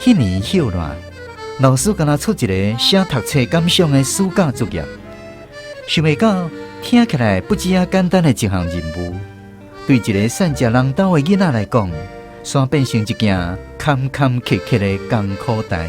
彼年歇熱，老師敢若出一个寫讀冊感想的暑假作業，想袂到聽起來不止仔簡單的一項任務，對一个散食人兜的囡仔來講，煞變成一件坎坎坷坷的艱苦代。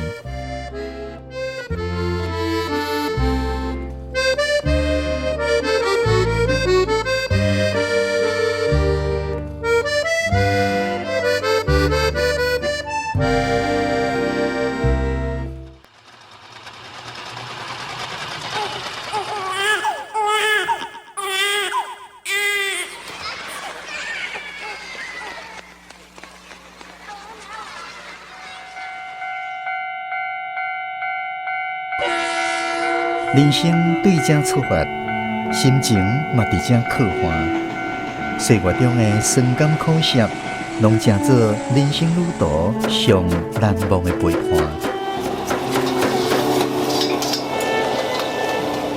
人生對這出發，心情嘛佇這刻畫。歲月中的酸甘苦澀，攏成做人生旅途上難忘的陪伴。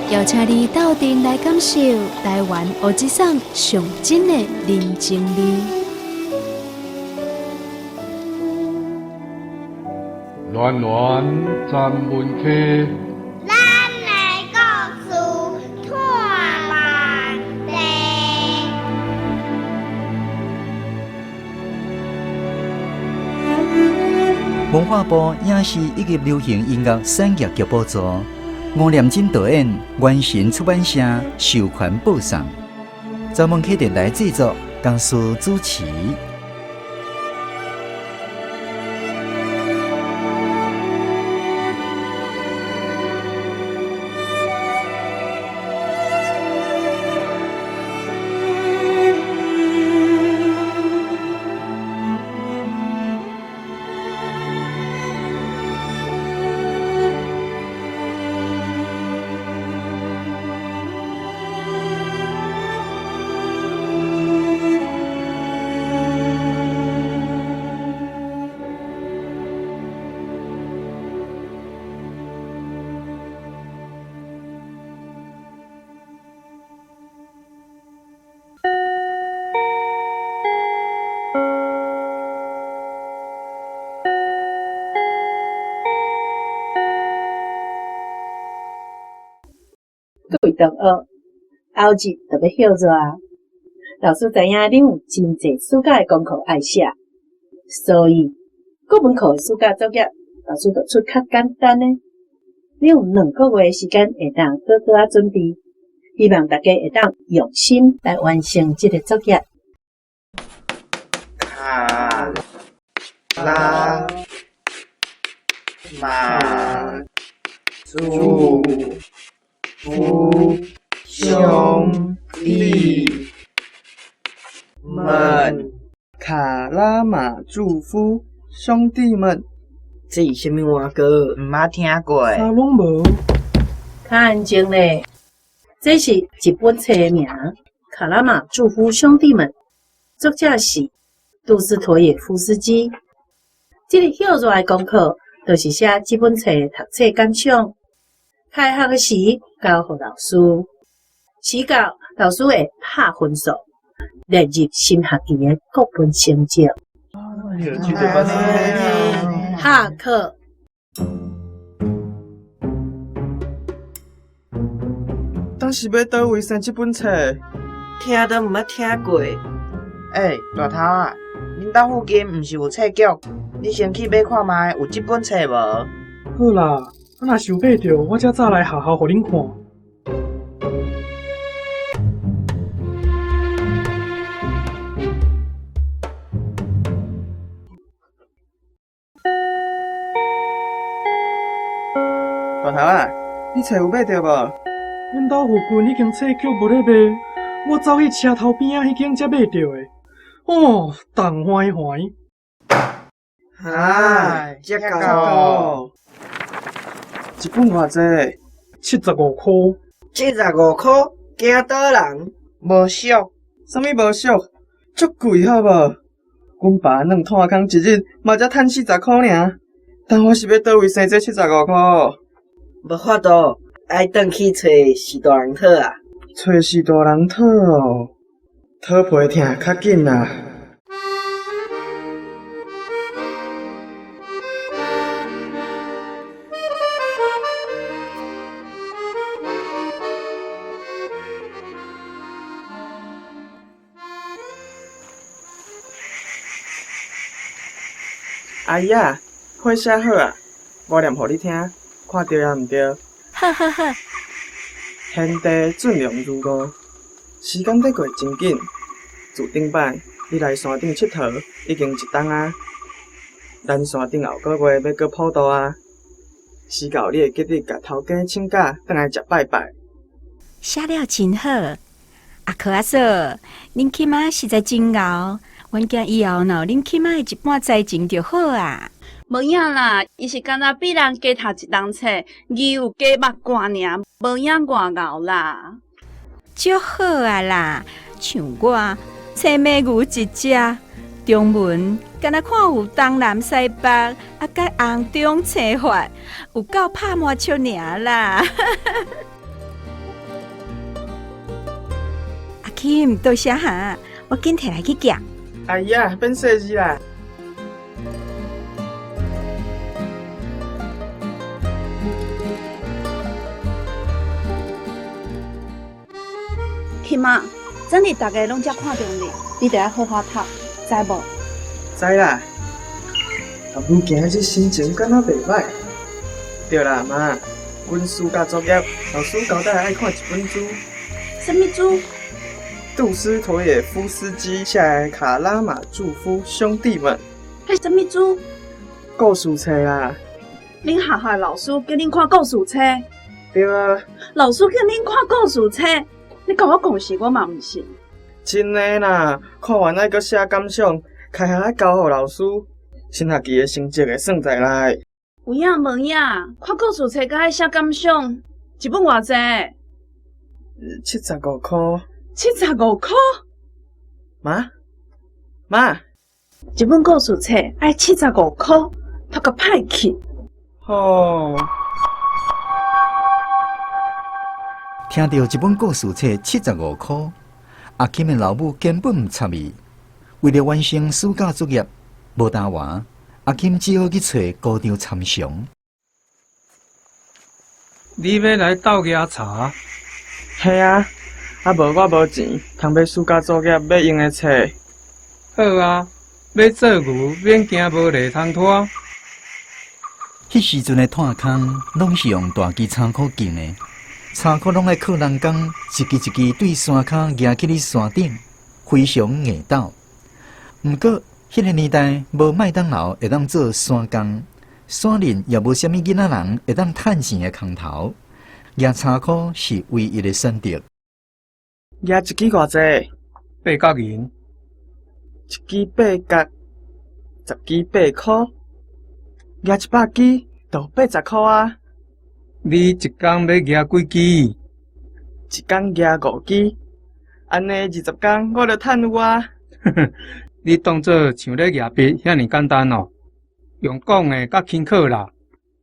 邀請你鬥陣來感受台灣烏之桑上真的人情味。暖暖站門溪。咱的故事托万地。文化部影視以及流行音樂產業局補助，吳念真導演，元神出版社授權播送，朝門溪電台製作，江蘇主持。各位同學，後日就欲歇熱啊！老師知影恁有真濟暑假的功課愛寫，所以國文課的暑假作業，老師就出較簡單的。恁有兩個月的時間會當好好仔準備，希望大家會當用心來完成這个作業。卡拉馬祖夫兄弟們，卡拉馬祖夫兄弟們，這是啥物碗糕？毋捌聽過。啥攏無。較安靜咧，這是一本冊的名，《卡拉馬祖夫兄弟們》，作者是杜斯妥也夫斯基。這个歇熱的功課，就是寫這本冊的讀冊感想。開學時交予老師，時到老師會拍分數，列入新學期的國文成績。下課。當時欲佗位生這本冊？聽都毋捌聽過。欸，大頭仔，恁兜附近毋是有冊局？你先去買看覓，有這本冊無？好啦，啊若是有買著，我才早來學校予恁看。大頭仔，你冊有買著無？阮兜附近彼間冊局無咧賣，我走去車頭邊仔彼間才買著的。哦，重歡歡。哈，這夠。一本偌濟？75箍。75箍，驚倒人？無俗。啥物無俗？足貴好無？阮爸軟炭空一日嘛才趁40箍爾，但我是欲佗位生這75箍？無法度，愛轉去揣序大人討啊！揣序大人討哦，討皮疼較緊啦。阿姨仔，批寫好啊，我念予你聽，看對抑毋對？好好好。天地俊良如吾，時間咧過真緊。自頂擺你來山頂𨑨迌，已經一冬啊。咱山頂後個月欲閣普渡啊，時到你會記得共頭家請假轉來食拜拜。寫了真好，阿柯阿嫂，恁起碼實在真𠢕，阮囝以後若有恁起碼的一半才情就好啊。無影啦，伊是敢若比人加讀一冬冊，字有加目掛爾，無影偌𠢕啦。足好啊啦，像我青馬牛一隻，中文敢若看有東南西北，啊，佮紅中青法，有夠拍麻笑爾啦。阿金，多謝哈，我緊提來去寄。阿姨仔，免細膩啦。起碼，真哩逐家攏遮看重你，你著愛好好讀，知無？知啦。阿母今日心情敢若袂䆀。對啦，媽，阮暑假作業，老師交代愛看一本書。啥物書？杜斯妥也夫斯基寫的《卡拉馬祖夫兄弟們》。彼啥物書？故事冊啦。恁學校老師叫恁看故事冊？對啊。老師叫恁看故事冊，你共我講是，我嘛毋信。真的啦，看完愛閣寫感想，開學愛交予老師，新學期的成績會算在內。有影無影？看故事冊閣愛寫感想，一本偌濟？75箍。75箍？媽，媽，一本故事冊愛75箍，讀甲歹去。吼！聽著一本故事冊75箍，阿金的老母根本毋插伊。為著完成暑假作業，無擔完，阿金只好去揣高中參詳。你欲來鬥舉柴？係啊，啊無我無錢，通買暑假作業欲用的冊。好啊，欲做牛免驚無犁通拖。彼時陣的炭空攏是用大支柴箍建的，柴箍攏愛靠人工一支一支對山跤夯起佇山頂，非常硬鬥。毋過，彼个年代無麥當勞會當做山工，山裡也無啥物囡仔人會當趁錢的空頭，夯柴箍是唯一的選擇。夯一支偌濟？八角銀。一支八角，10支8箍。夯100支，就80箍啊！你一工欲夯幾支？一工夯5支，按呢20工我就趁有啊！你當做像咧夯筆遐爾簡單哦？用講的較輕巧啦，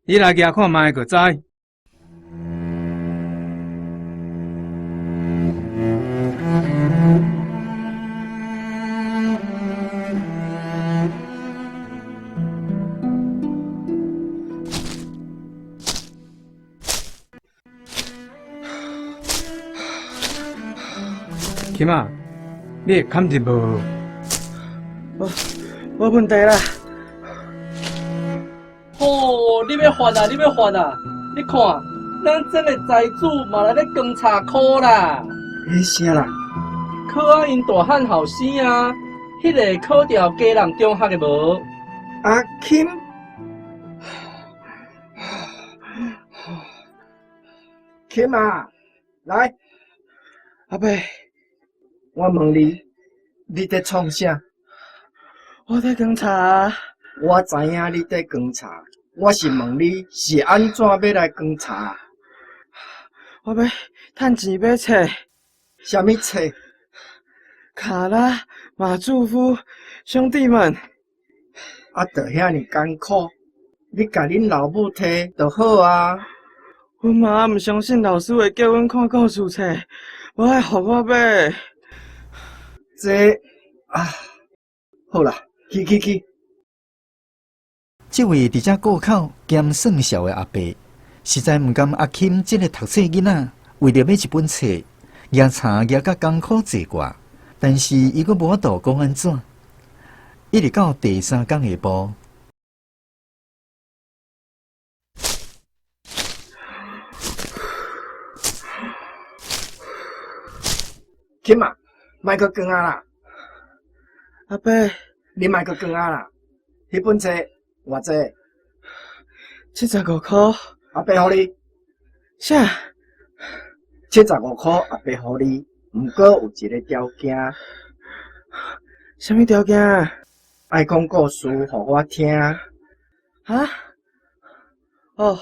你來夯看覓就知。起碼你會堪入無？無問題啦。吼！你欲發啊！你欲發啊！你看，咱這个財主嘛來咧扛柴箍啦。彼啥啦？考啊𪜶大漢後生啊，彼个考著基南中學的無？阿金，金啊，來，阿伯，我問你，你佇創啥？我佇扛柴。我知影你佇扛柴，我是問你是按怎欲來扛柴？我欲趁錢買冊。啥物冊？卡拉馬祖夫兄弟們。啊，就遐爾艱苦，你共恁老母提就好啊。阮媽毋相信老師會叫阮看故事冊，無愛予我買。這啊，好啦，去去去。這位佇遮顧口兼算數的阿伯，實在毋甘阿金這个讀冊囡仔為著買一本冊，夯柴夯甲艱苦濟掛，但是伊閣無法度講按怎，一直到第三工下晡。金啊，莫閣扛啊啦！阿伯，你莫閣扛啊啦！彼本冊偌濟？75箍。阿伯予你。啥？75箍，阿伯予你。毋過有一个條件。啥物條件？愛講故事予我聽。哈？哦，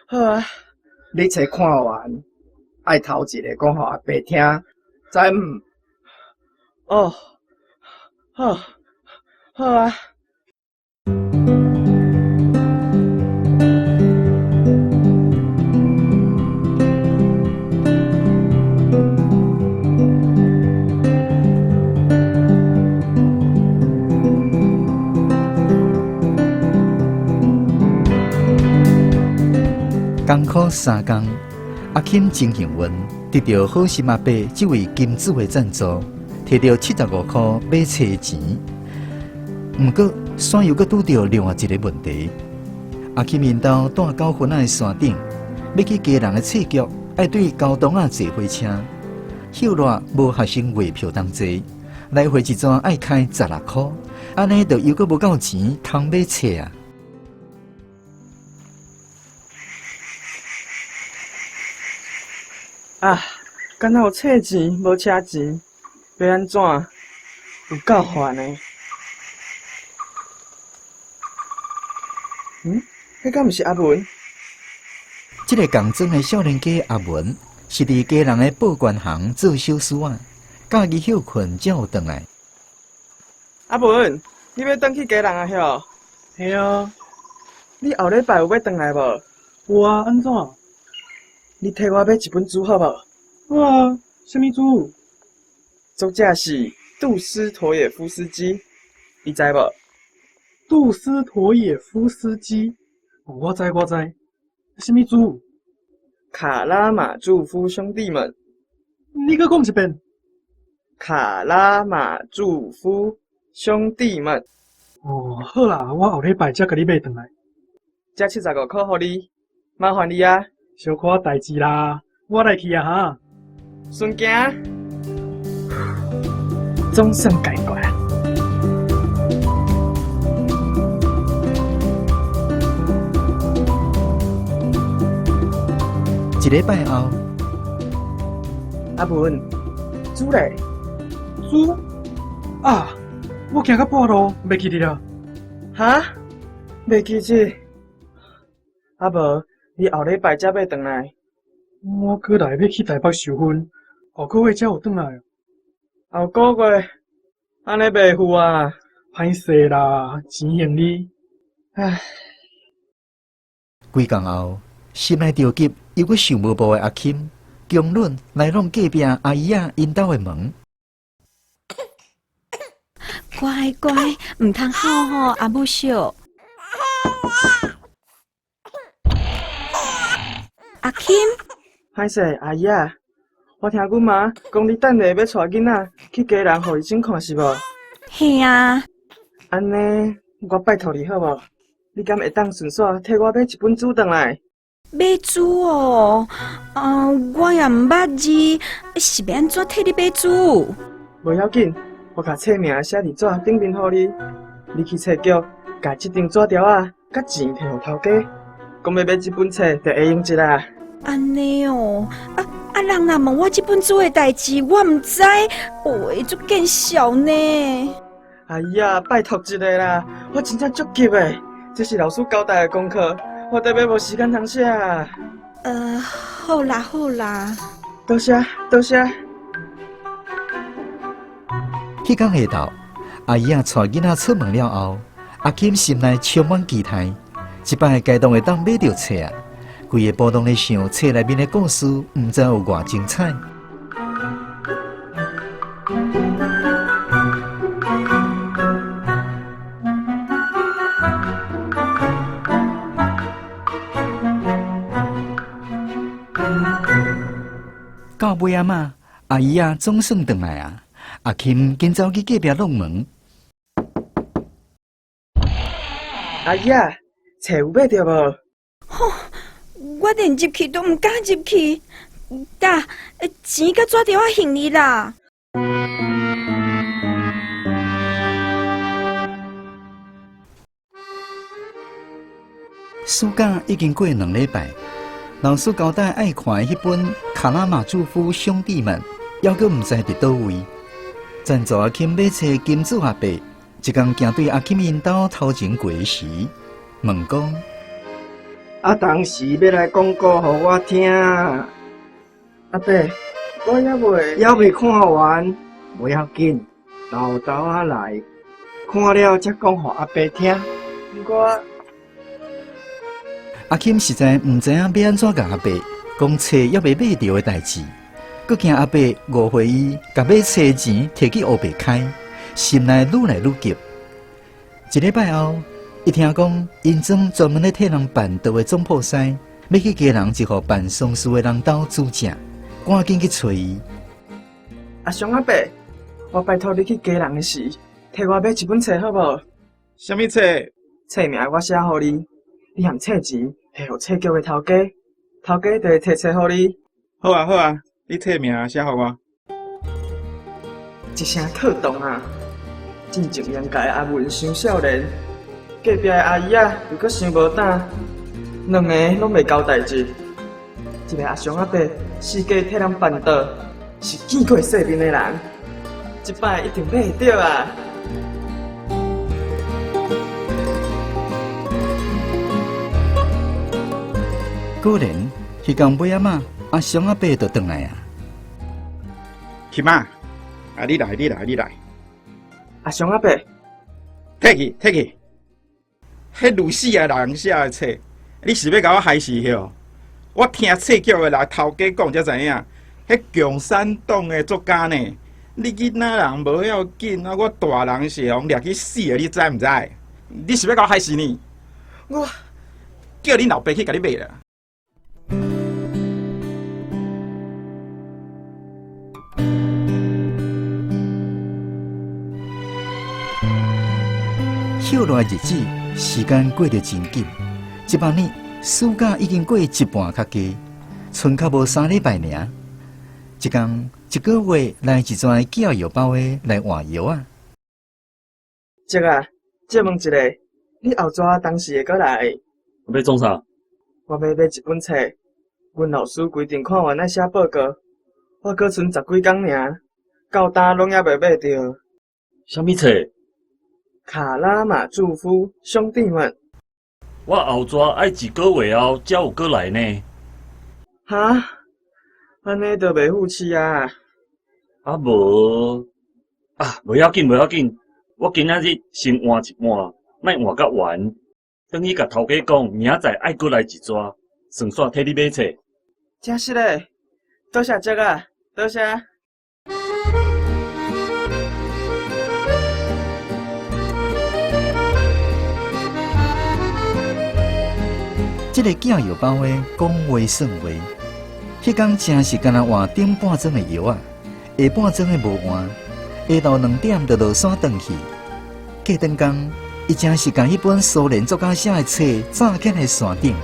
好啊。你冊看完，愛頭一个講予阿伯聽，知毋？哦，好，好啊。艱苦三工，阿金真幸運，得著好心阿伯這位金主的贊助，提著75箍買冊錢。毋過，煞又閣拄著另外一个問題。阿金𪜶兜蹛九份仔的山頂，欲去基隆的冊局，愛對高東仔坐火車，歇熱無學生月票通坐，來回一轉愛開16箍，按呢就猶閣無夠錢通買冊啊！啊，敢若有冊錢無車錢，欲按怎？有夠煩的。嗯？彼敢毋是阿文？這个仝裝的少年家阿文，是佇基隆的報關行做小事仔，假日歇睏才有轉來。阿文，你欲轉去基隆啊？許？嘿啊。你後禮拜有欲轉來無？有啊，按怎？你替我買一本書好無？好啊，啥物書？作者是杜斯妥也夫斯基，你知無？杜斯妥也夫斯基，我知我知。啥物書？卡拉馬祖夫兄弟們。你閣講一遍。卡拉馬祖夫兄弟們。哦，好啦，我後禮拜才共你買轉來。這75箍予你，麻煩你啊。小可代誌啦，我來去啊哈。順行，總算解決啊！一禮拜後，阿文，煮咧？煮？啊！我行到半路，袂記得啦。哈？袂記得？啊無，你後禮拜才欲轉來？我閣來欲去台北受訓，後個月才有轉來。後個月，按呢袂赴啊？歹勢啦，錢還你。唉。幾工後，心內著急又閣想無步的阿金，強忍來弄隔壁阿姨仔𪜶兜的門。乖乖，毋通哭吼，阿母惜。阿金，歹勢，阿姨仔，我聽阮媽講你等下欲帶囡仔去基隆予醫生看是無？嘿啊。按呢，我拜託你好無？你敢會當順紲替我買一本書轉來？買書哦，啊，我也毋捌字，是欲按怎替你買書？無要緊，我共冊名寫佇紙頂面予你，你去冊局，共這張紙條仔佮錢提予頭家，講欲買這本冊就會用一啦。按呢哦，啊啊！人若問我這本書的代誌，我毋知，會足見笑呢。哎呀，拜託一下啦，我真正足急的，這是老師交代的功課，我特別無時間通寫。好啦好啦，多謝多謝。彼工下晝，阿姨仔帶囡仔出門了後，阿金心內充滿期待，這擺該當會當買著冊啊！規个埔攏咧想冊內面的故事，毋知有偌精彩。到尾仔嘛，阿姨仔總算轉來啊！阿金緊走去隔壁弄門。阿姨仔，冊有買著無？吼！我連入去都毋敢入去，甲錢佮紙條仔還你啦。暑假已經過2禮拜，老師交代愛看的彼本《卡拉馬祖夫兄弟們》，猶閣毋知佇佗位。贊助阿金買冊金主阿伯，一工行對阿金𪜶兜頭前過時，問講：啊，當時欲來講故予我聽。阿伯，我猶未看完，無要緊，沓沓仔來，看了才講予阿伯聽。我阿金實在毋知影欲按怎共阿伯講冊猶未買著的代誌，閣驚阿伯誤會伊共買冊錢提去烏白開，心內愈來愈急。一禮拜後，伊聽講𪜶莊專門咧替人辦道的總鋪師，欲去基隆一戶辦喪事的人兜煮食，趕緊去揣伊。阿雄阿伯，我拜託你去基隆的時，替我買一本冊好無？啥物冊？冊名我寫予你，你含冊錢提予冊局的頭家，頭家就會提冊予你。好啊好啊，你冊名寫予我。一聲扣動啊！進前煙界阿文傷少年，隔壁的阿姨仔又閣傷無膽，兩个攏袂交代誌。這个阿雄阿伯四界替人辦道，是見過世面的人，這擺一定買會著啊！果然，彼工尾仔仔，阿雄阿伯就轉來啊。金仔，啊你來，你來，你來。阿雄阿伯，退去，退去。彼女死的人寫的冊，你是欲共我害死吼？我聽冊局的人頭家講才知影，彼共產黨的作家呢？你囡仔人無要緊，啊，我大人是予掠去死的，你知毋知？你是欲共我害死呢？我叫恁老爸去共你買啦。歇落來日子，時間過得真緊。這擺呢，暑假已經過一半較加，賰較無3禮拜爾。一工一个月來一逝寄藥包的來換藥仔。叔啊，借問一下，你後逝當時會閣來？欲創啥？我欲買一本冊，阮老師規定看完愛寫報告，我閣賰十幾工爾，到今攏猶未買著。啥物冊？卡拉馬祖夫兄弟們。我後逝愛一个月後才有閣來呢。哈？按呢就袂赴市啊。啊無啊，無要緊，無要緊，我今仔日先換一換，莫換甲完。轉去共頭家講，明仔載愛閣來一逝，順紲替你買冊。真實嘞，多謝叔啊，多謝。這个寄藥包的講話算話，彼工真是敢若換頂半裝的藥仔，下半裝的無換，下晝2點就落山轉去。過轉工，伊真是共彼本蘇聯作家寫的冊紮起來山頂。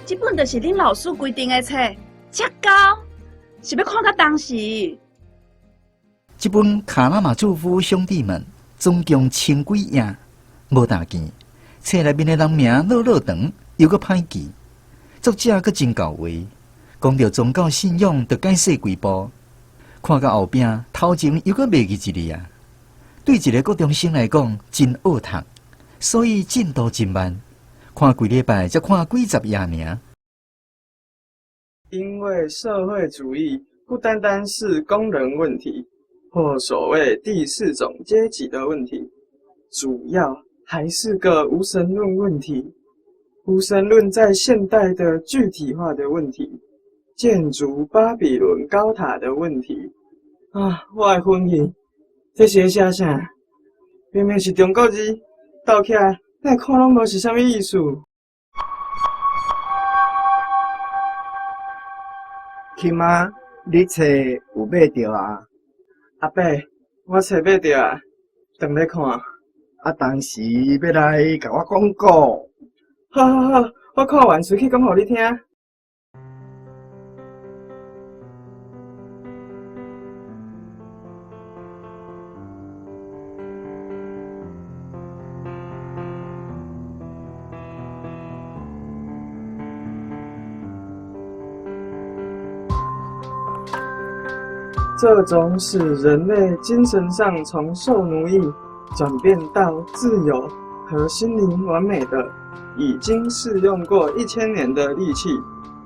這本就是恁老師規定的冊，遮厚，是欲看到當時。這本《卡拉馬祖夫兄弟們》總共1000幾頁，無大件，冊內面的人名落落長，又閣歹記，作者閣真厚話，講著宗教信仰，就解釋幾步，看到後壁頭前又閣袂記一字啊。對一个國中生來講，真惡讀，所以進度真慢。看幾禮拜才看幾十頁爾。因為社會主義不單單是工人問題，或所謂第四種階級的問題，主要還是個無神論問題。无神论在现代的具体化的问题，建筑巴比伦高塔的问题。啊，我的昏去，这是咧写啥？明明是中国字，斗起来，哪会看攏无是啥物意思？起码你册有买著啊？阿伯，我册买著啊，当咧看。啊，当时欲来共我讲过。好好好，我看完随去讲予你听。这种使人类精神上从受奴役转变到自由和心灵完美的，已经试用过1000年的利器，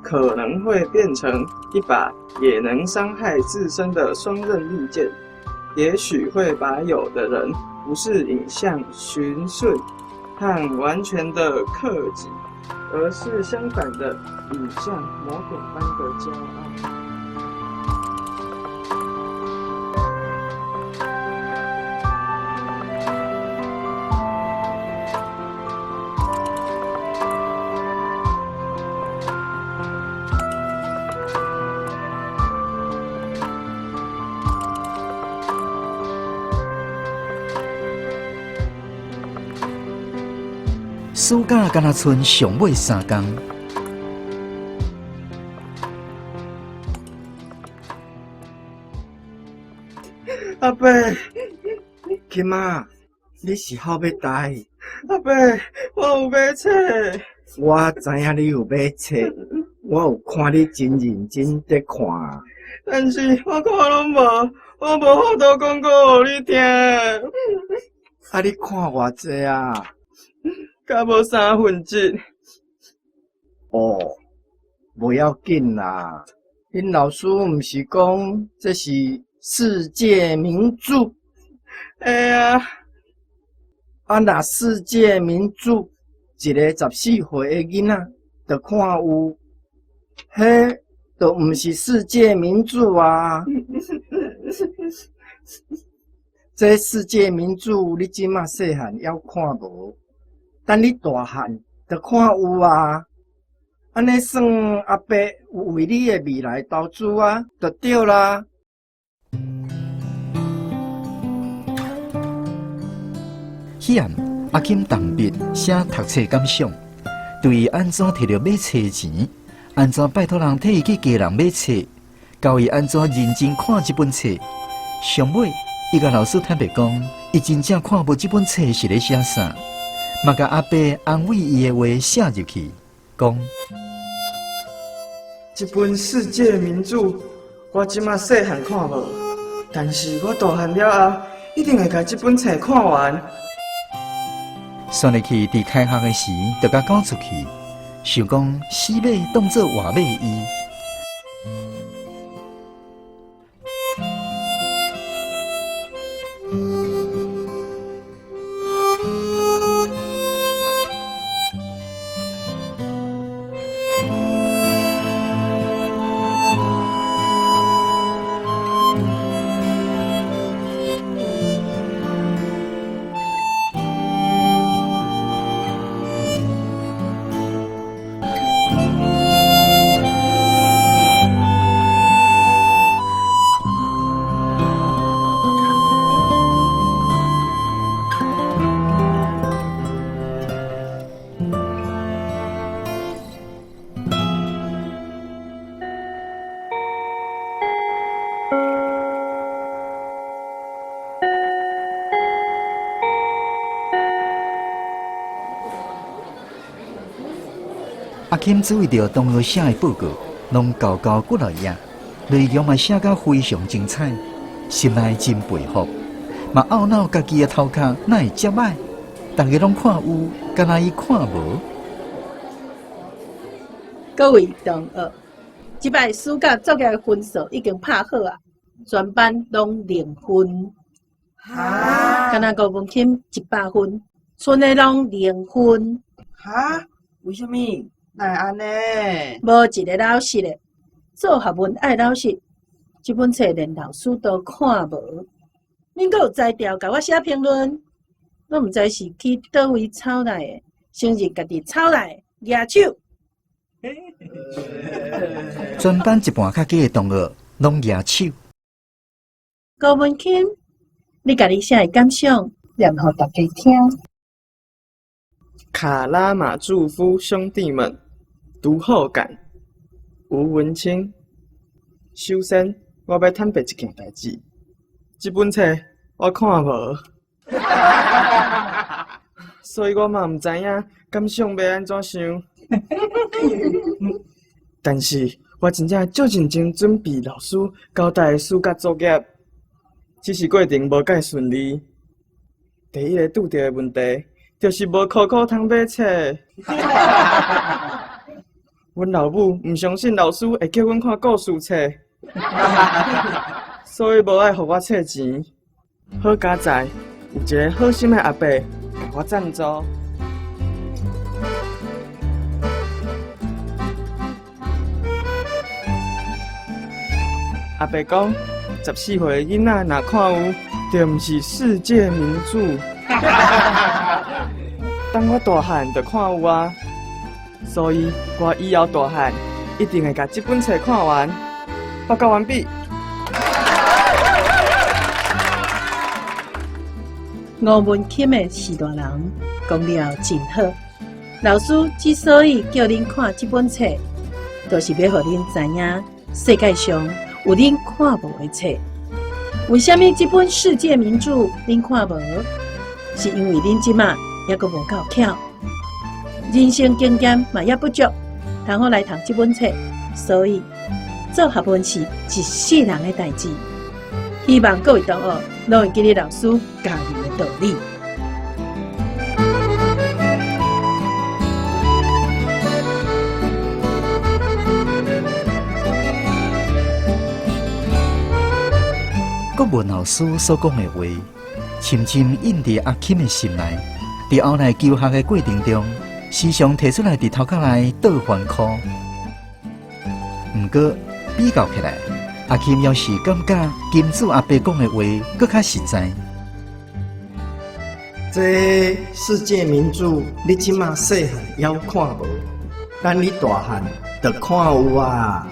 可能会变成一把也能伤害自身的双刃利剑，也许会把有的人不是引向驯顺和完全的克己，而是相反的引向魔鬼般的骄傲。暑假敢若賰上尾三工。阿伯，金仔，你是好欲呆？阿伯，我有买册。我知影你有买册，我有看你真认真伫看。但是我看攏无，我无法度讲阁予你听。啊，你看偌济啊？敢无三分之一。哦，无要紧啦。恁老师毋是讲这是世界名著？会啊。啊，若世界名著，一个14岁的囡仔就看有，彼就毋是世界名著啊。这世界名著，你这马细汉犹看无？等你大汉就看有啊。按呢算阿伯有为你的未来投资啊，就对啦。彼暗，阿金动笔写读册感想，对伊按怎提著买册钱，按怎拜托人替伊去家人买册，教伊按怎认真看这本册。上尾，伊共老师坦白讲，伊真正看无这本册是咧写啥，嘛共阿伯安慰伊的话写入去，讲：这本世界名著，我这马细汉看无，但是我大汉了后，一定会共这本册看完。算入去，伫开学的时，就共讲出去，想讲死马当做活马医。阿金注意到同学写的报告，拢厚厚几落页，内容嘛写甲非常精彩，心内真佩服，嘛懊恼家己的头壳哪会遮䆀，逐家拢看有，敢若伊看无。各位同学，这摆暑假作业的分数已经拍好啊，全班拢零分。哈？敢若吴文钦100分，剩的拢零分。哈？為啥物？哪會按呢？無一个老實的，做學問愛老實。這本冊連老師都看無，恁閣有才調共我寫評論？攏毋知是去佗位抄來的，承認家己抄來的，舉手。全班一半較低的同學攏舉手。高文欽，你共你寫的感想念予大家聽。卡拉馬祖夫兄弟們，讀後感。吳文清。首先，我欲坦白一件代誌，這本冊我看無，所以我嘛毋知影感想欲按怎想。但是我真正足認真準備老師交代的暑假作業，只是過程無蓋順利。第一个拄著的問題，就是無箍箍通買冊。阮老母毋相信老師會叫阮看故事冊，所以無愛予我揣錢。好佳哉，有一个好心的阿伯共我贊助。阿伯講，14歲的囡仔若看有，就毋是世界名著。等我大漢就看有啊，所以我以後大漢一定會共這本冊看完。報告完畢。吳文欽的序大人講了真好。老師之所以叫恁看這本冊，就是欲予恁知影世界上有恁看無的冊。為啥物這本世界名著恁看無？是因為恁這馬猶閣無夠巧，人生經驗嘛猶不足，通好來讀這本冊。所以做學問是一世人的代誌。希望各位同學攏會記得老師教恁的道理。國文老師所講的話，深深印佇阿欽的心內。佇後來求學的過程中，時常提出來佇頭殼內倒翻箍。毋過比較起來，阿欽猶是感覺金主阿伯講的話閣較實在。這世界名著，你這馬細漢猶看無，等你大漢就看有啊。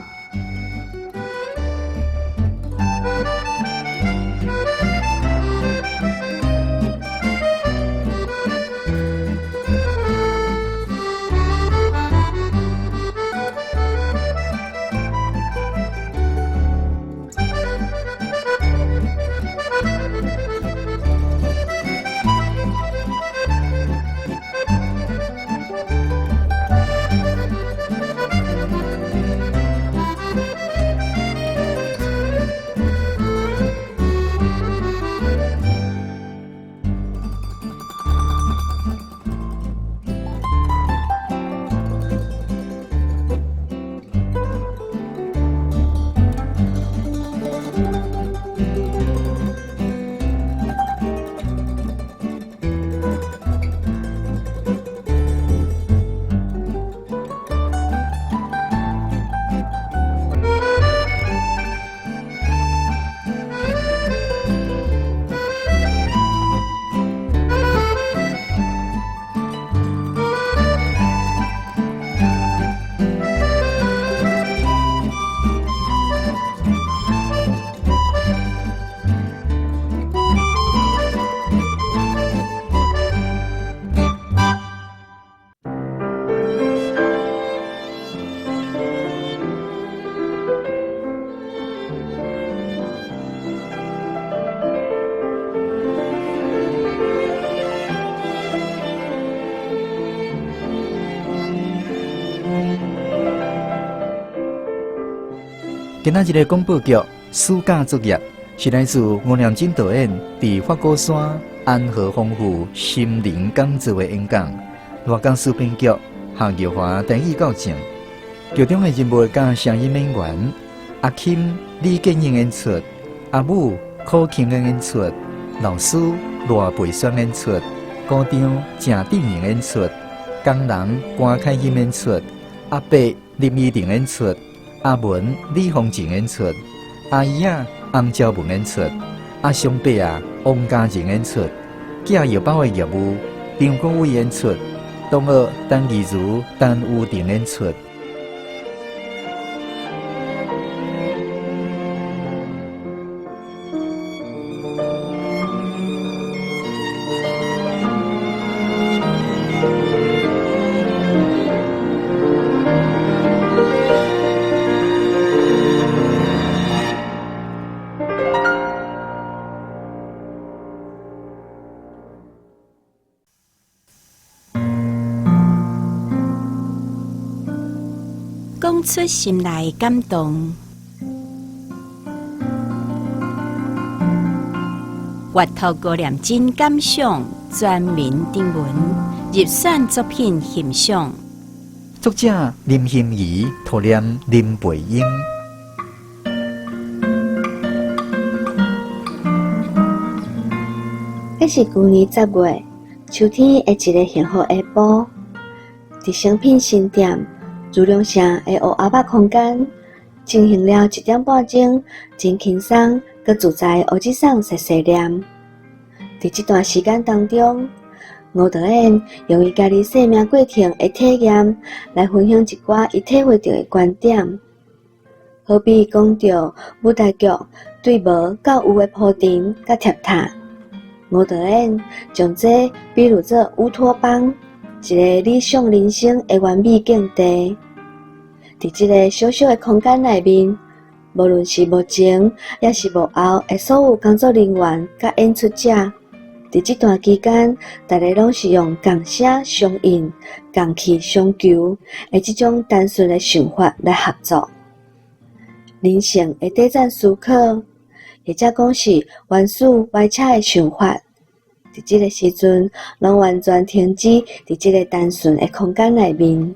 今仔日的廣播劇《暑假作業》是來自吳念真導演佇法鼓山安和豐富心靈講座的演講。賴江詩編劇，夏玉華台語教正。劇中的人物佮聲音演員阿欽、李建英演出，阿母柯慶恩演出，老師賴培宣演出，股長鄭志明演出，工人关凯欣演出，阿伯林依婷演出，阿文李凤静演出，阿姨仔洪昭文演出，阿松伯仔王家仁演出，寄药包的业务张国伟演出，同学陈义如、陈玉婷演出。讲出心内的感动，阅读高念真感想，全民征文入选作品欣赏。作者林心怡，图念林培英。彼是旧年10月，秋天的一个幸福下晡，伫诚品新店如龙城的乌阿肉空间，进行了1点半钟真轻松、阁自在的乌节爽细细念。伫这段时间当中，吴导演用伊家己生命过程的体验来分享一寡伊体会到的观点，好比讲到舞台剧对无到有的铺陈佮铁塔，吴导演将这比喻做乌托邦，一个理想人生的完美境地。伫这个小小的空间内面，无论是幕前抑是幕后的所有工作人员佮演出者，伫这段期间，大家拢是用共声相应、共气相求的这种单纯的想法来合作。人性的短暂思考，或者讲是原始歪车的想法，伫这个时阵，拢完全停止伫这个单纯的空间内面。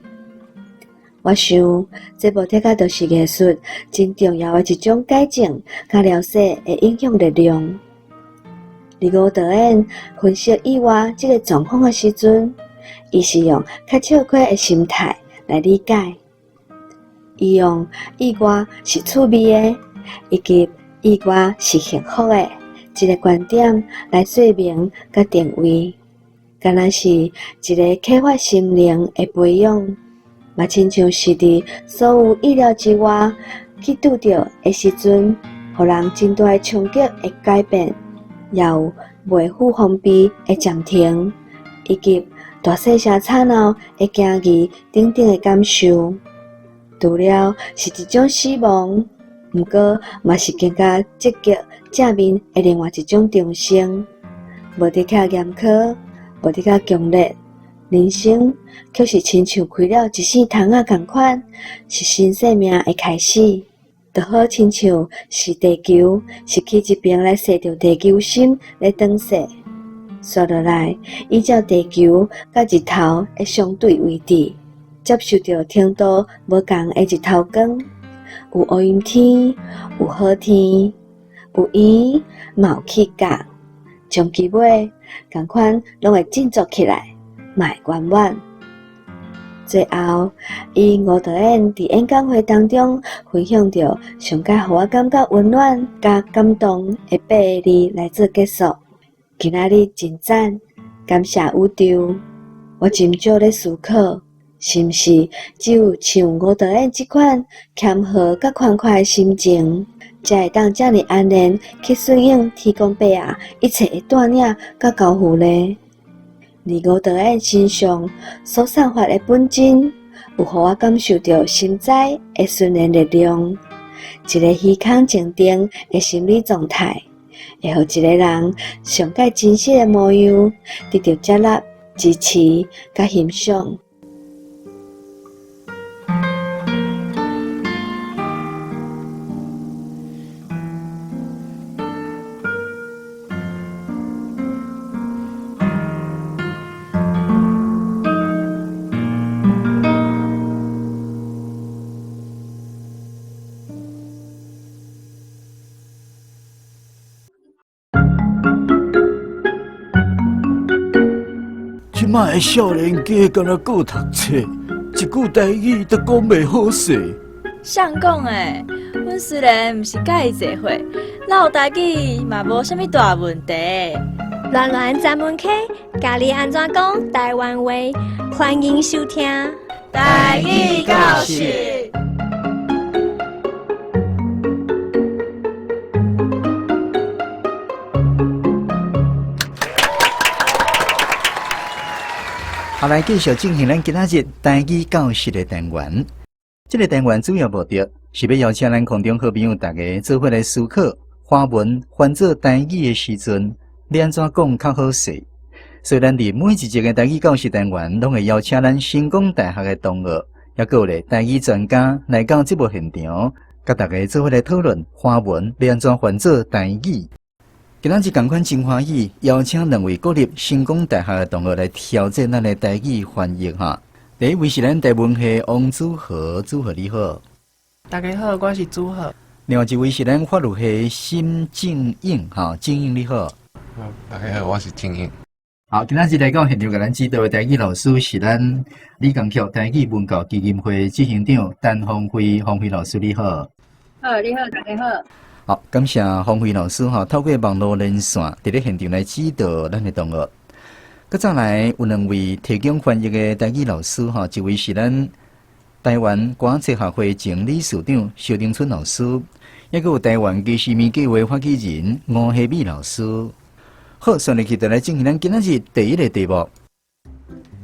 我想，这无的确就是艺术真重要的一种改进佮疗愈的影响力量。而吴导演分析意外这个状况的时阵，伊是用较笑亏的心态来理解。伊用意外是趣味的，以及意外是幸福的这个观点来说明佮定位，敢若是一个启发心灵的培养，嘛亲像是伫所有意料之外去拄著的时阵，予人真大的冲击的改变，也有袂赴防备的暂停，以及大细声吵闹的惊异等等的感受。除了是一种死亡，毋过嘛是更加积极正面的另外一种重生。无得较严苛，无得较强烈，人生却是亲像开了一世窗仔仝款，是新生命的开始。就好亲像是地球是去一边来踅著地球心咧转势，煞落来依照地球佮日头的相对位置，接受著程度无仝的日头光，有乌阴天，有好天，有圆，嘛有起角，终其尾仝款拢会振作起来，嘛会圆满。最后，以吴导演伫演讲会当中分享著上盖予我感觉温暖佮感动的八个字来做结束。今仔日真赞，感谢宇宙。我真少咧思考，是毋是只有像吴导演这款谦和佮宽阔的心情，才会当遮尔安然去顺应天公伯仔一切的带领佮交付呢？而吴导演身上所散发的本真，有予我感受到心在的顺然力量，一个虚空静定的心理状态，会予一个人上盖真实的模样得到接纳、支持佮欣赏。这這擺的少年家敢若閣讀冊，一句台語都講袂好勢。誰講的？阮雖然毋是佮伊濟歲，嘮台語嘛無啥物大問題。巒巒專門溪教你按怎講台灣話，歡迎收聽台語教室。好，來繼續進行咱今仔日台語教室的單元。這個單元主要目的是欲邀請咱空中好朋友大家做伙來思考，華文翻做台語的時陣，欲按怎講較好勢？所以，咱佇每一集的台語教室單元，攏會邀請咱成功大學的同學，抑閣有咧台語專家來到節目現場，佮大家做伙來討論華文欲按怎翻做台語。今仔日仝款真歡喜，邀請兩位國立成功大學的同學來挑戰咱的台語翻譯哈。第一位是咱台文系王子豪，子豪你好。大家好，我是子豪。另外一位是咱法律系沈正英，哈，正英你好。大家好，我是正英。好，今仔日來到現場，共咱指導的台語老師是咱李江橋台語文教基金會執行長陳芳惠，芳惠老師你好。好，你好，大家好。好，感謝芳惠老師哈，透過網路連線，佇咧現場來指導咱的同學。閣再來有兩位提供翻譯的台語老師哈，一位是咱台灣歌冊學會前理事長蕭丁春老師，抑閣有台灣基思物計劃發起人吳希美老師。好，順利去就來進行咱今仔日第一个題目。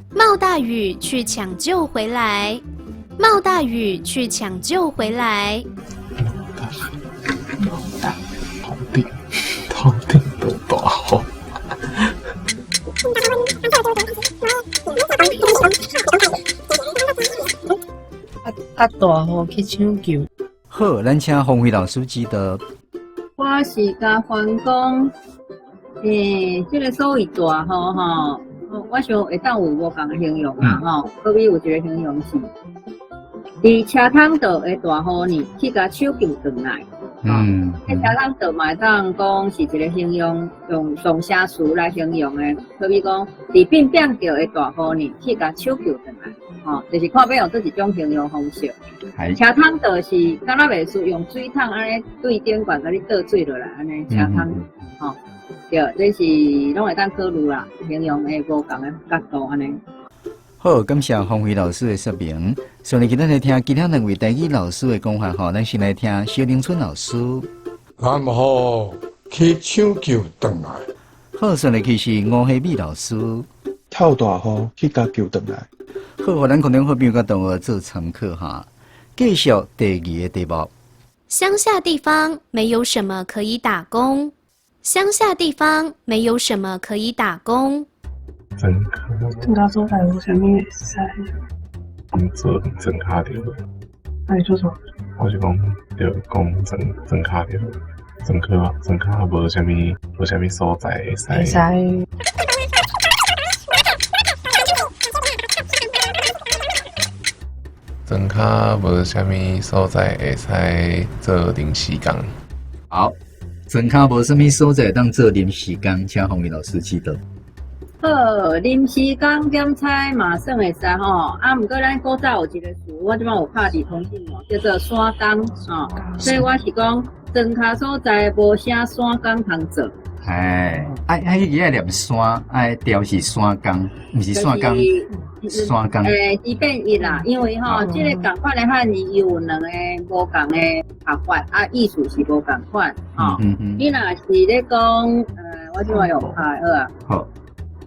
冒大雨去搶救回來，冒大雨去搶救回來。冒大，頭頂頭頂落大雨。啊大雨去搶救。好，咱請馮輝老師指導。我是共翻講，這个所謂大雨吼，我想會當有無仝的形容啦吼。好比有一个形容是，佇車窗倒的大雨呢，去共搶救轉來。這車窗倒嘛會當講是一个形容，用動詞詞來形容的。好比講，佇變變著的大雨呢，去共搶救轉來。吼，就是看欲用佗一種形容方式。車窗倒是敢若袂輸用水桶按呢對頂懸共你倒水落來按呢車窗，吼，對，這是攏會當考慮啦，形容的無仝的角度按呢。好，感謝馮輝老師的說明。所以，咱來聽其他兩位台語老師的講法吼，咱先來聽蕭玲春老師。然後去搶救轉來。好，順來去是吳希美老師。透大雨去共救轉來。好，予咱空中好朋友佮同學做參考哈。繼續第二個題目。鄉下地方沒有什麼可以打工。鄉下地方沒有什麼可以打工。莊跤所在無啥物會使。做莊跤著好。啊，你說什麼？我是講，著講莊莊跤著好，莊跤莊跤無啥物無啥物所在會使。會使。莊跤無啥物所在會使做臨時工。好，莊跤無啥物所在當做臨時工，請馮偉老師指導。好，臨時工兼差嘛算會使吼，啊，毋過咱古早有一个詞，我這擺有拍佇通訊哦，叫做散工吼，所以我是講莊跤所在無啥散工通做。哎，愛愛彼個愛念山，愛調是山工，毋是散工，山工。欸，變譯啦，因為吼，這个仝款的漢字伊有兩个無仝的讀法，啊，意思是無仝款吼。你若是咧講，我這擺用拍好啊。好。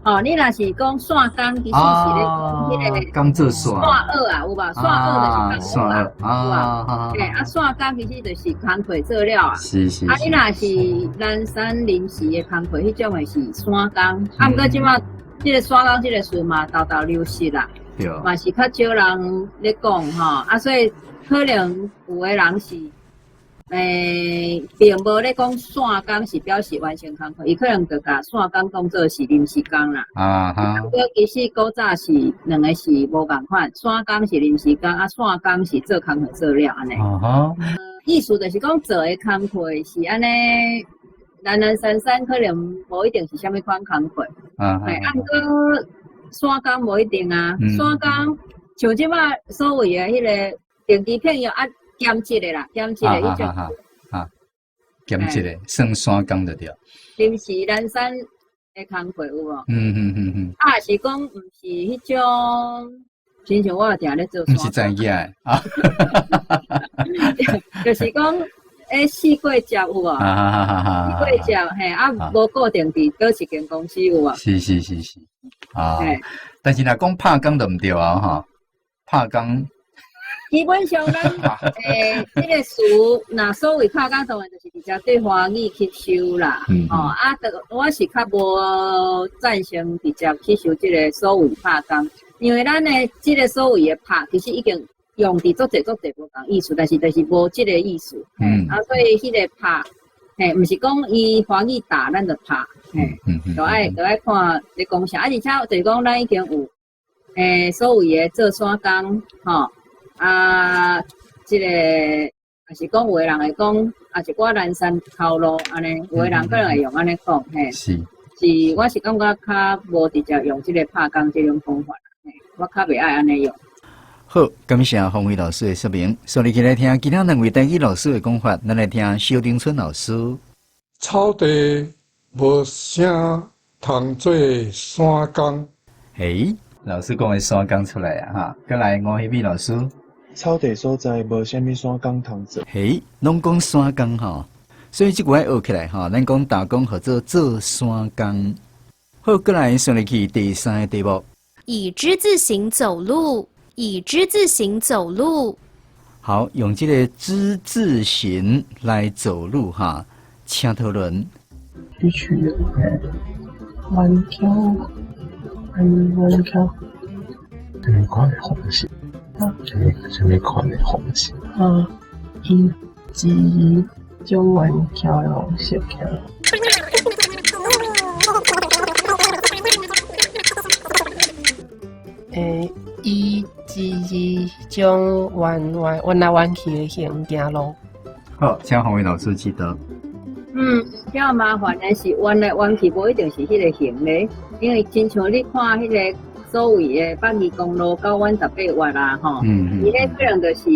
哦，你若是講散工，其實是咧講彼個工做散蚵啊，有無？散蚵就是工蚵啊，有無？啊，散工其實就是工課做了啊。是是。啊，你若是懶散臨時的工課，彼種的是散工。啊，毋過這擺這个散工這个詞嘛，沓沓流失啦。對。嘛是較少人咧講吼，啊，所以可能有的人是。並無咧講散工是表示完成工課，伊可能就共散工當做是臨時工啦。啊哈。毋過其實古早是兩个是無仝款，散工是臨時工，啊散工是做工課做了按呢。啊哈。意思就是講做的工課是按呢，懶懶散散，可能無一定是啥物款工課。啊哈。啊，毋過山工無一定啊，山工像這擺所謂的彼个定期聘用啊，兼職的啦，兼職的彼種。啊，兼職的算山工就對。臨時懶散的工課有無？啊，是講毋是彼種，親像我定咧做。毋是知影的啊。就是講，四季接有無？四季接嘿，啊，無固定佇佗一間公司有無？是是是是，啊，但是若講拍工就毋對啊，吼，拍工。基本上咱這个詞，若所謂拍工，當然就是直接對華語吸收啦。哦，啊，我是較無贊成直接吸收這个所謂拍工，因為咱的這个所謂的拍，其實已經用佇足濟足濟無仝意思，但是就是無這个意思。啊，所以彼个拍，嘿，毋是講伊華語打，咱就拍，嘿，就愛看咧講啥，啊，而且就是講咱已經有所謂的做山工，吼。啊，這個也是講有的人會講，啊，一寡南山頭路按呢，有的人可能會用按呢講，嘿，是，我是感覺較無直接用這个拍工這種方法，嘿，我較袂愛按呢用。好，感謝馮偉老師的說明。所以，來聽其他兩位台語老師的講法，咱來聽蕭丁春老師。草地無啥通做山工。嘿，老師講的山工出來啊，哈，閣來吳希美老師。草地所在無啥物山工通做。嘿，攏講山工吼，所以這句愛學起來吼。咱講打工號做做山工。好，閣來上入去第三个題目。以之字形走路，以之字形走路。好，用這个之字形來走路哈，請討論。迂曲的，彎曲，彎彎曲。啥物款的方式？啥物款的方式？啊，以一種彎曲的方式行。以一種彎彎彎來彎去的形行路。好，請洪偉老師記得。較麻煩的是彎來彎去，無一定是彼个形咧，因為親像你看彼个所謂的北宜公路9彎18彎啊，吼，伊彼可能就是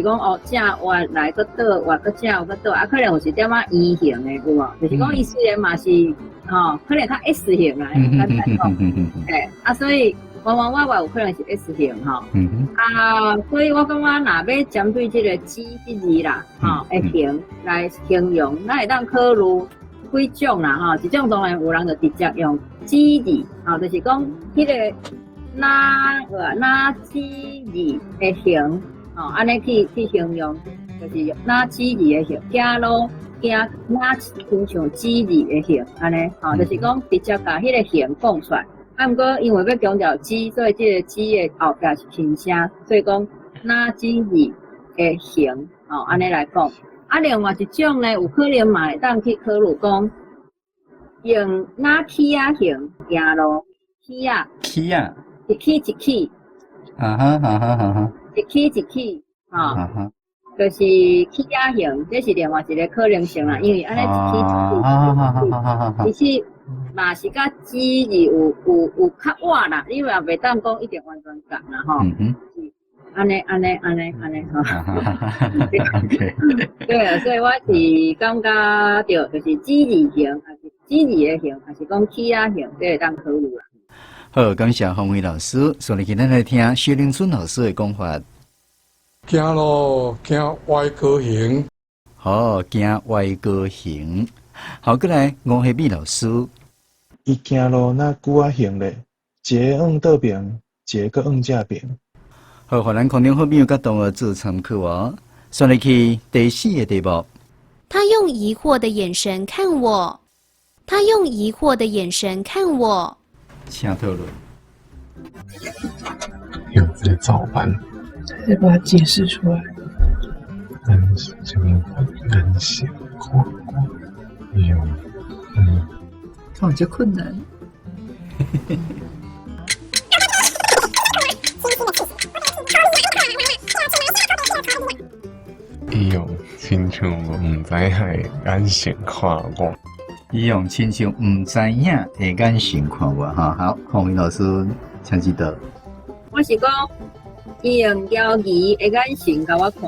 講哦，正彎來閣倒彎，閣正閣倒，啊，可能有一點仔圓形的有無？就是講伊雖然嘛是吼，可能較 S 型啦，簡單講，嘿，啊，所以彎彎歪歪有可能是 S 型吼，啊，所以我感覺若欲針對這个之這字啦，吼，的形來形容，咱會當考慮幾種啦，吼，一種當然有人就直接用之字，吼，就是講彼个哪之字的形，吼，按呢去形容，就是哪之字的形，行路行哪親像之字的形，按呢，吼，就是講直接共彼个形講出來。啊，毋過因為欲強調之，所以這个之的後壁是輕聲，所以講哪之字的形，吼，按呢來講。啊，另外一種呢，有可能嘛會當去考慮講，用哪起仔形行路，起仔，起仔，一起一起，啊哈啊哈啊哈，一起一起，吼，就是起仔形，這是另外一个可能性啦，因為按呢一起一起，其實嘛是佮之字有較倚啦，你嘛袂當講一定完全仝啦，吼。按呢按呢按呢按呢吼。對，所以我是感覺著，就是之字形，還是之字的形，還是講起仔形，這會當考慮啦。好，感謝洪偉老師，所以今日來聽薛玲春老師的講法。行路行歪高形。好，行歪高形。好，閣來吳希美老師。伊行路若龜仔形咧，一个向倒爿，一个閣向正爿。好，予咱空中好朋友佮同學做參考哦。煞入去第四个題目。他用疑惑的眼神看我，他用疑惑的眼神看我。請討論。用這個照辦。再把它解釋出來。咱是啥物款眼神看我？用，這樣困難。伊用親像毋知影的眼神看我，伊用親像毋知影的眼神看我，哈，好，洪偉老師。請指導。我是講，伊用猶豫的眼神共我看。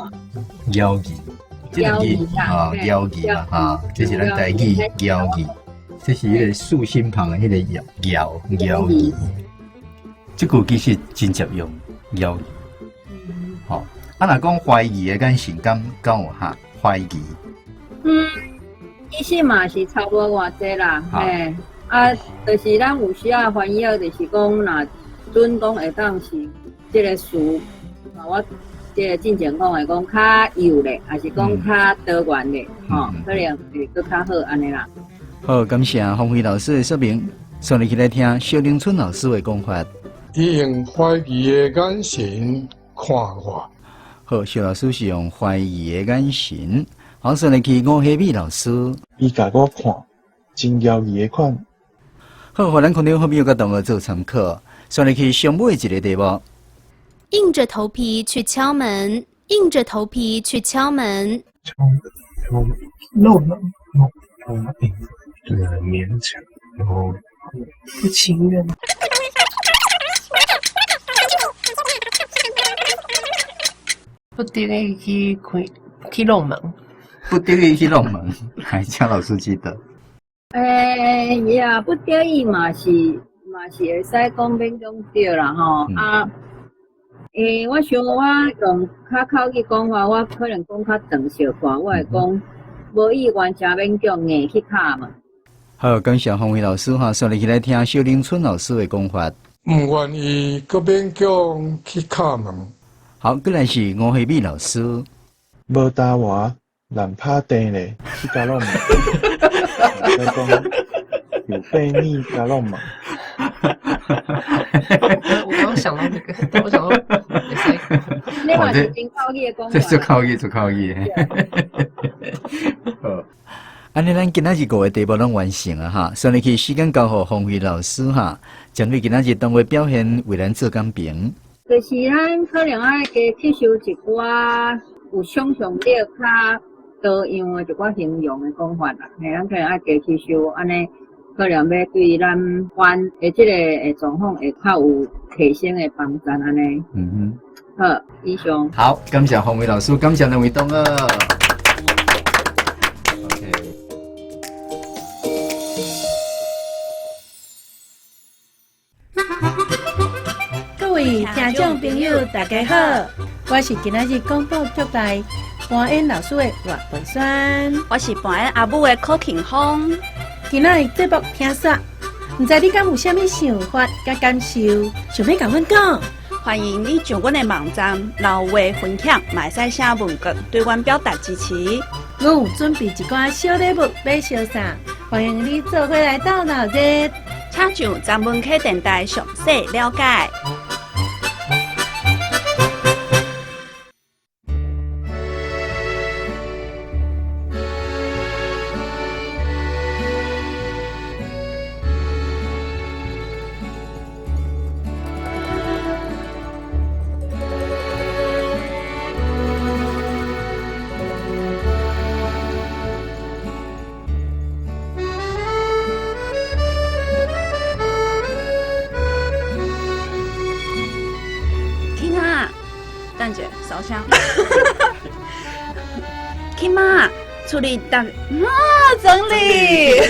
猶豫，這個字啊，猶豫嘛，哈，這是咱台語猶豫，這是彼個豎心旁的彼個猶猶猶豫。這句其實真常用，猶豫。吼，啊，若講懷疑的眼神，敢敢有哈？懷疑。其實嘛是差無偌濟啦，嘿，啊，就是咱有時仔翻譯，就是講若準講會當是這个詞，啊，我這个進前講的講較幼咧，還是講較多元咧，吼，可能會閣較好按呢啦。好，感謝馮慧老師的說明，煞落去來聽蕭玲春老師的講法。伊用懷疑的眼神看我。好，蕭老師是用懷疑的眼神。好，煞落去吳希美老師。伊共我看，真猶豫的款。好，予咱空中好朋友佮同學做參考。煞落去上尾一个題目。硬著頭皮去敲門，硬著頭皮去敲門。敲門，敲門，弄門，弄門，對，很勉強，然後不情願。不得已去開去弄門，不得已去弄門，還請老師記得。也不得已嘛是會使講勉強對啦吼啊。我想我用較口語講話，我可能講較長小可，我會講無意願誠勉強硬去敲門。好，感謝馮慧老師哈，煞落去來聽蕭玲春老師的講法。毋願意閣勉強去敲門。好，過來是吳希美老師。無焦活，難拍地咧，去共弄門。來講有被你共弄門。我剛想到這個，我想到會使。你嘛是真口語的講法。這足口語，足口語。好，按呢，咱今仔日五个題目攏完成啊哈，煞落去時間交予馮慧老師哈，針對今仔日當話表現為咱做講評。就是咱可能愛加吸收一寡有想象力較多樣的一寡形容的講法啦，嘿，咱可能愛加吸收，按呢可能欲對咱班的這个的狀況會較有提升的幫助按呢。好，以上。好，感謝馮慧老師，感謝兩位同學。OK。各位聽眾朋友，大家好，我是今仔日廣播劇內扮演老師的賴培萱，我是扮演阿母的柯慶峰。今仔日節目聽煞，毋知你敢有啥物想法佮感受，想欲共阮講？歡迎你上阮的網站留話分享，嘛會使寫文稿對阮表達支持。阮有準備一寡小禮物欲相送，歡迎你做伙來鬥鬧熱。請上十文溪電台詳細了解。等者，烧声。起码处理当啊整理。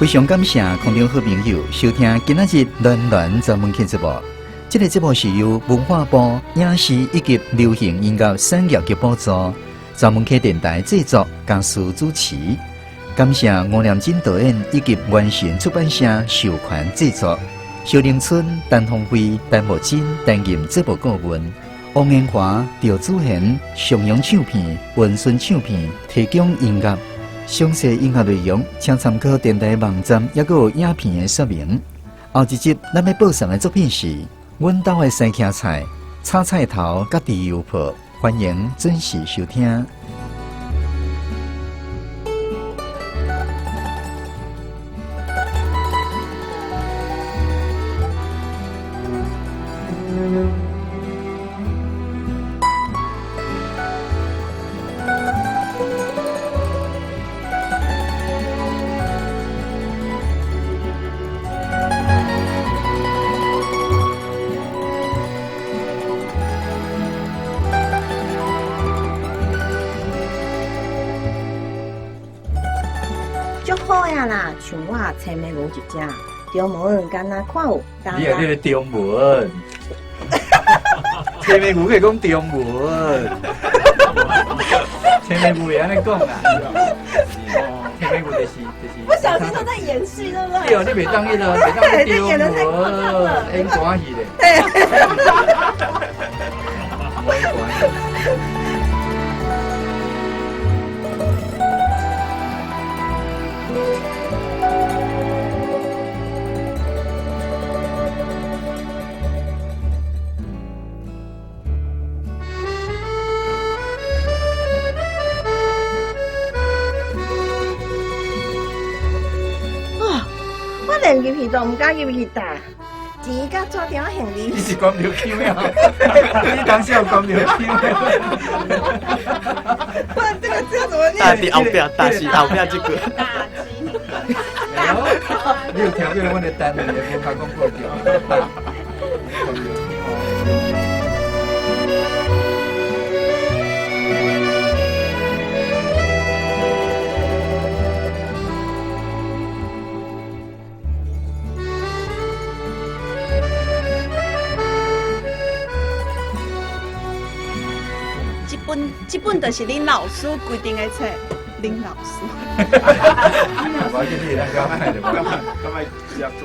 非常感謝空中好朋友收聽今仔日暖暖專門客節目。這个節目是由文化部影視以及流行音樂產業局補助，專門客電台製作，嘉書主持。感謝吳念真導演以及完成出版社授權製作。蕭玲春、陳鳳飛、陳木真擔任節目顧問，王延華、趙祖賢、上揚唱片、文順唱片提供音樂。詳細音樂內容，請參考電台網站，抑閣有影片的說明。後一集咱欲播送的作品是《阮兜的生徛菜、炒菜头佮猪油泡，欢迎准时收听。足好呀啦，像我青眉牛一只，中文敢若看有。你啊，你个中文，青眉牛可以讲中文，青眉牛会按呢讲啦。青眉牛就是。不小心都在演戏，对不对？对，你袂当彼个，袂当中文，演歌戏咧。演歌戏。连入去都毋敢入去搭，钱佮纸条行李。你是关庙腔呀？你当时有关庙腔？不然这个字怎么念？大伫后壁，大是后壁这句。你有听过阮的单位的无甲讲过对？这本就是恁老师规定的册，恁老师。我建议咱较歹就，较歹接中。